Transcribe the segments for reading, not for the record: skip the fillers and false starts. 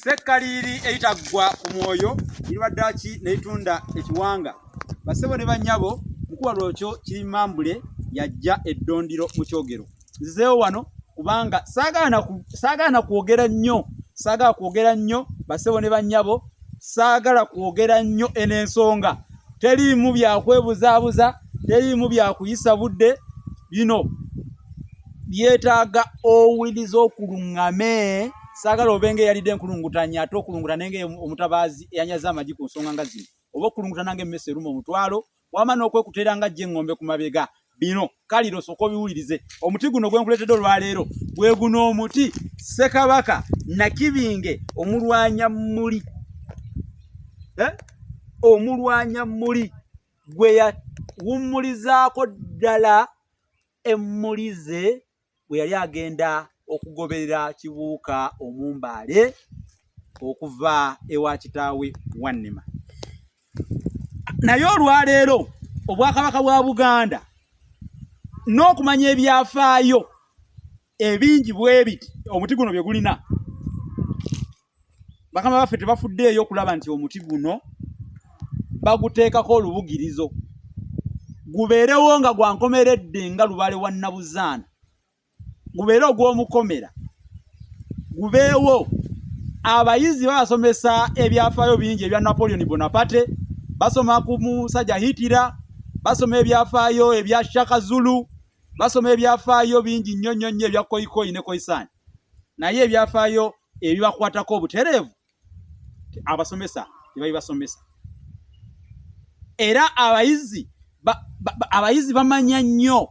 Ssekkaliri eritaggwa ku mwoyo lirwa ddaaki ne litunda ekiwanga. Bassebo ne bannyabo, Mukuba Lwokyo Kirimambule yajja eddondiro mu kyogero. Nzizeewo wano kubanga saagala na kwogera nnyo, saagala kwogera nnyo bassebo ne bannyabo, saagala kwogera nnyo. Eno ensonga teriimu bya kwebuzaabuza, teriimu bya kuyisa budde, bino byetaaga owuliriza okuluŋŋame. Saagala obe nga eyalidde enkulungutanya ate okulunguta naye nga omutabaazi eyanyaza amagi ku nsonga nga zino, oba okulungutana nga emmese eruma omutwalo, wama n'okwekutera nga jja eŋŋombe ku mabega. Bino kaliro osooka obiwulirize. Omuti guno gwe nkuleetedde olwaleero gwe guno omuti Ssekabaka Nakibinge omulwanya mmuli, eh? Omulwanya mmuli gwe yawummulizaako ddala emmuli ze bwe yali agenda okugoberera Kibuuka Omumbaale okuva ewa kitaawe Wannema. Naye olwaleero Obwakabaka bwa Buganda n'okumanya ebyafaayo ebingi bwe biti omuti guno bye gulina, bakama baffe tebafuddeeyo okulaba nti omuti guno baguteekako olubugirizo gubeerewo nga gwankomeredde nga lubaale wa Nabuzaana, gubeere ogw'omukomera, gubeewo. Abayizi babasomesa ebyafaayo bingi ebya Napoleon Bonaparte, basoma ku musajja Hitler, basoma ebyafaayo ebya Shaka Zulu, basoma ebyafaayo bingi nnyo nnyo nnyo ebya Koikoi ne Khoisan, naye ebyafaayo ebibakwatako obutereevu abasomesa tebabibasomesa. Era abayizi abayizi bamanya nnyo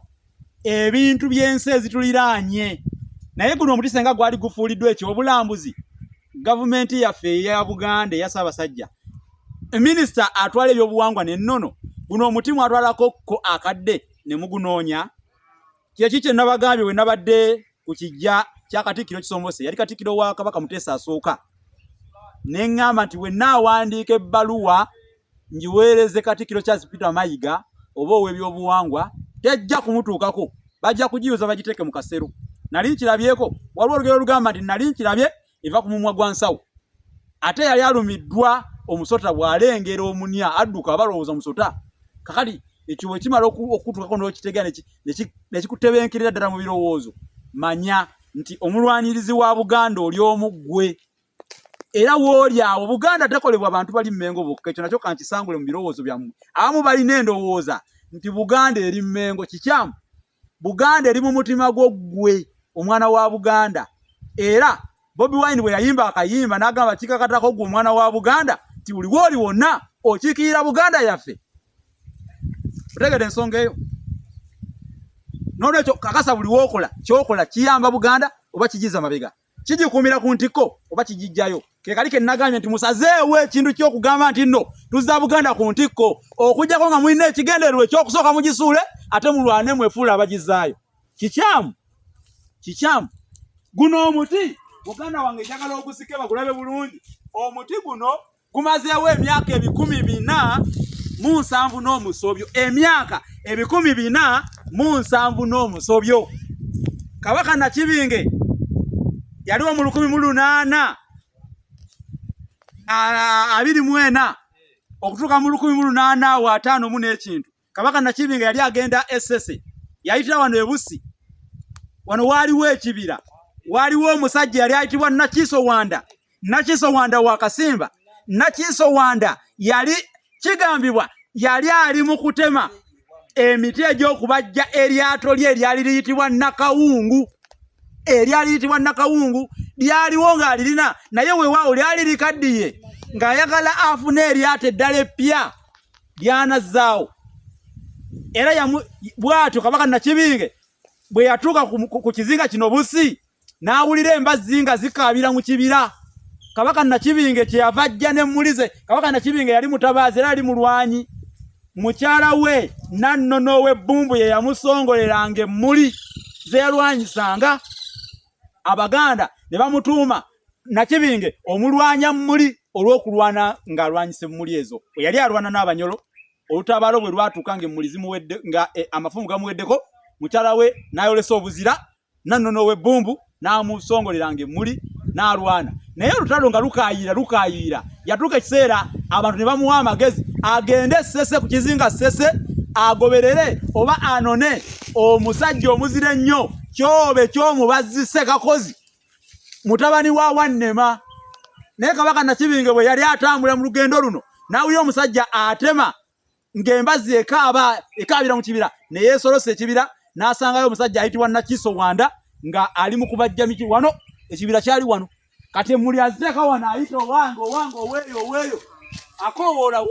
ebintu by'ensi ezituliraanye, naye guno omuti senga gwali gufuuliddwa ekyobulambuzi, gavumenti yaffe eya Buganda eya Ssaabasajja, minisita atwala ebyobuwangwa n'ennono, guno omuti mwatwalako ko akadde ne mugunoonya. Kyeki kye nabagambye bwe nabadde ku kijja kya Katikkiro Kisombose, yali Katikkiro wa Kabaka Muteesa asooka, ne ŋŋamba nti bwe nnaawandiika ebbaluwa ngiweereze Katikkiro Charles Peter Mayiga oba ow'ebyobuwangwa, tejja kumutuukako, bajja kugiyuza bagiteeke mu kasero. Nali nkirabyeko, waliwo olugero olugamba nti nali nkirabye eva ku mumwa gwa nsawo. Ate yali alumiddwa omusota, bw'alengera omunya adduka, balowooza musota. Kakati ekyo bwe kimala okutuukako n'okitegeera nekikutebenkerera ddala mu birowoozo, manya nti omulwanirizi wa Buganda oli omu ggwe, era wooli awo. Buganda tekolebwa bantu bali Mmengo bokka, ekyo nakyo kankisangule mu birowoozo byammwe. Abamu balina endowooza nti Buganda eri Mmengo, kikyamu. Buganda eri mu mutima gwo ggwe omwana wa Buganda. Era Bobi Wine bwe yayimba akayimba n'agamba kikakatako ggwe omwana wa Buganda nti buli wooli wonna okiikirira Buganda yaffe. Otegedde ensonga eyo? N'olwekyo kakasa buli wookola kyokola kiyamba Buganda oba kigiza mabega, kigikuumira ku ntikko oba kigijjayo. Ke kali ke nagambye nti musazeewo ekintu ky'okugamba nti nno tuzza Buganda ku ntikko, okuggyako nga mulina ekigendererwa eky'okusooka mugisuule ate mulwane mwefuule abagizaayo. Kikyamu, kikyamu. Guno omuti muganda wange njagala ogusike bagulabe bulungi. Omuti guno gumazeewo emyaka 470 n'omusobyo, emyaka 470 n'omusobyo. Kabaka Nakibinge yaliwo mu 1824 okutuuka mu 1850 n'ekintu. Kabaka Nakibinge yali agenda Essese, yayitira wano Ebusi. Wano waaliwo ekibira, waaliwo omusajja yali ayitibwa Nakiiso Wanda. Nakiiso Wanda wa Kasimba. Nakiiso Wanda yali kigambibwa yali ali mu kutema emiti egy'okubajja eryato lye eryali liyitibwa Nakawungu. Eryali liyitibwa Nakawungu lyaliwo ng'alirina, naye weewaawo lyali likaddiye, ng'ayagala afune eryato eddala eppya lyanazzaawo. Era bw'atyo Kabaka Nakibinge bwe yatuuka ku kizinga kino Busi, n'awulira embazzi nga zikaabira mu kibira. Kabaka Nakibinge kyeyava ajja n'emmuli ze. Kabaka Nakibinge yali mutabaazi era yali mulwanyi. Mukyala we Nannono ow'ebbumbu ye yamusongoleranga emmuli ze yalwanyisanga Abaganda, ne bamutuuma Nakibinge omulwanya mmuli olw'okulwana ng'alwanyisa emmuli ezo. Bwe yali alwana n'Abanyolo, olutabaalo bwe lwatuuka ng'emmuli zimuwedde, nga amafumu gamuweddeko, mukyala we n'ayolesa obuzira, Nannono ow'ebbumbu N'amusongoleranga emmuli n'alwana naye olutalo nga lukaayira lukaayira. Yatuuka ekiseera abantu ne bamuwa amagezi agende Ssese, ku kizinga Ssese, agoberere oba anone omusajja omuzira ennyo Kyobe ky'Omubazzi Ssekakozi, mutabani wa Wannema. Naye Kabaka Nakibinge bwe yali atambula mu lugendo luno, n'awulira omusajja atema ng'embazzi ekaaba ekaabira mu kibira, ne yeesolosa ekibira n'asangayo omusajja ayitibwa Nakiso Wanda nga ali mu kubajja miti. Wano ekibira kyali wano, kati emmuli aziteeka wano, ayita owange, owange, oweeyo, oweeyo, akoowoola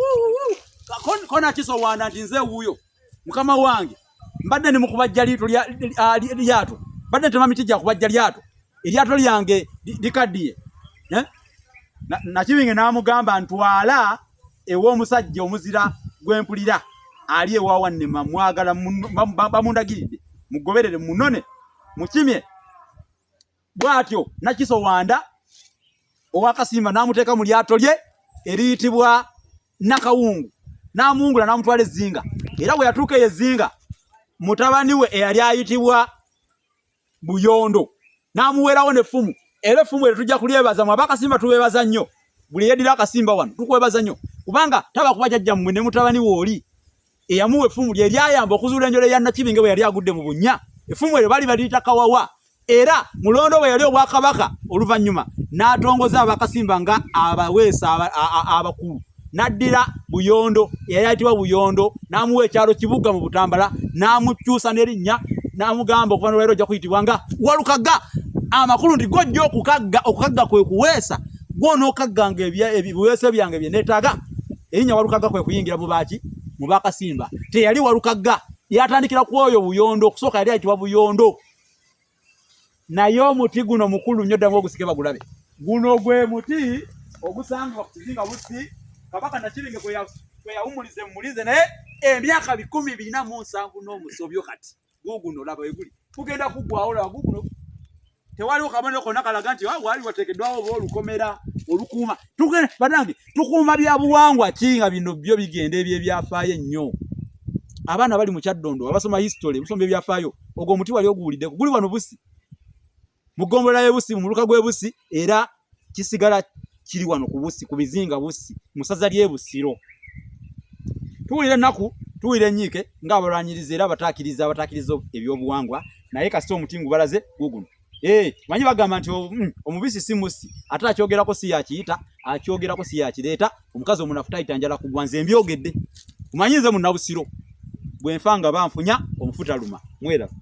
ko Nakiso Wanda nti nze wuuyo mukama wange, mbadde ndi mu kubajja liito lyato, mbadde ntema miti gya kubajja lyato, eryato lyange likaddiye. Eh? Nakibinge n'amugamba, ntwala ew'omusajja omuzira gwempulira ali ewa Wannema, mwagala bamundagiridde, mugoberere munone mukimye. Bw'atyo Nakiso Wanda ow'Akasimba n'amuteeka mu lyato lye eriyitibwa Nakawungu, n'amuwungula n'amutwala Ezzinga. Era bwe yatuuka eyo Ezzinga, mutabani we eyali ayitibwa Buyondo n'amuweerawo n'effumu, era effumu eryo tujja kulyebaza. Mu Abakasimba tubeebaza nnyo, buli eyeddira Akasimba wano tukwebaza nnyo, kubanga taba kuba jjajjammwe ne mutabani we oli eyamuwa effumu lye lyayamba okuzuula enjole ya Nakibinge bwe yali agudde mu bunnya. Effumu eryo bali baliyita kawawa, era Mulondo bwe yali obwakabaka oluvannyuma n'atongoza Abakasimba nga abaweesa abakulu, n'addira Buyondo eyali ayitibwa Buyondo n'amuwa ekyalo Kibuga mu Butambala, n'amukyusa n'erinnya, n'amugamba okuva nolwaliro ojja kuyitibwa nga Walukagga, amakulu nti gojja okukagga, okukagga kwe kuweesa, gw'onookagganga ebiweeso byange bye neetaaga. Erinnya Walukagga kwe kuyingira mu baaki, mu Bakasimba. Teyali Walukagga, yatandikira ku oyo Buyondo, okusooka yali ayitibwa Buyondo. Naye omuti guno mukulu nnyo, ddamu ogusike bagulabe. Guno gwe muti ogusangibwa ku kizinga Bussi, Kabaka Nakibinge kwe yawumuliza emmulize naye emyaka 470 n'omusobyo. Kati guguno laba weguli, gugenda kuggwawo. Laba guguno, tewaliwo kabonero konna kalaga nti waali wateekeddwawo oba olukomera olukuuma. Banange, tukuuma bya buwangwa ki nga bino byo bigenda ebyebyafaayo ennyo? Abaana bali mu Kyaddondo abasoma history, musoma ebyafaayo, ogwo omuti wali oguwuliddeko? Guli wano Busi, mu ggombolola y'e Busi, mu muluka gw'e Busi, era kisigala kiri wano ku Busi, ku bizinga Busi, mu ssaza ly'e Busiro. Tuwulira ennaku, tuwulira ennyiike ng'abalwanyiriza era abataakiriza, abataakiriza ebyobuwangwa, naye kasita omuti ngubalaze guguno. Eh, manyi bagamba nti omubisi si mussi, ate akyogerako si yakiyita, akyogerako si yakireeta, omukazi omunafu tayita njala kugwa. Nze mbyogedde, omanyi nze munnabusiro, bwe nfa nga banfunya, omufu taluma. Mweraba.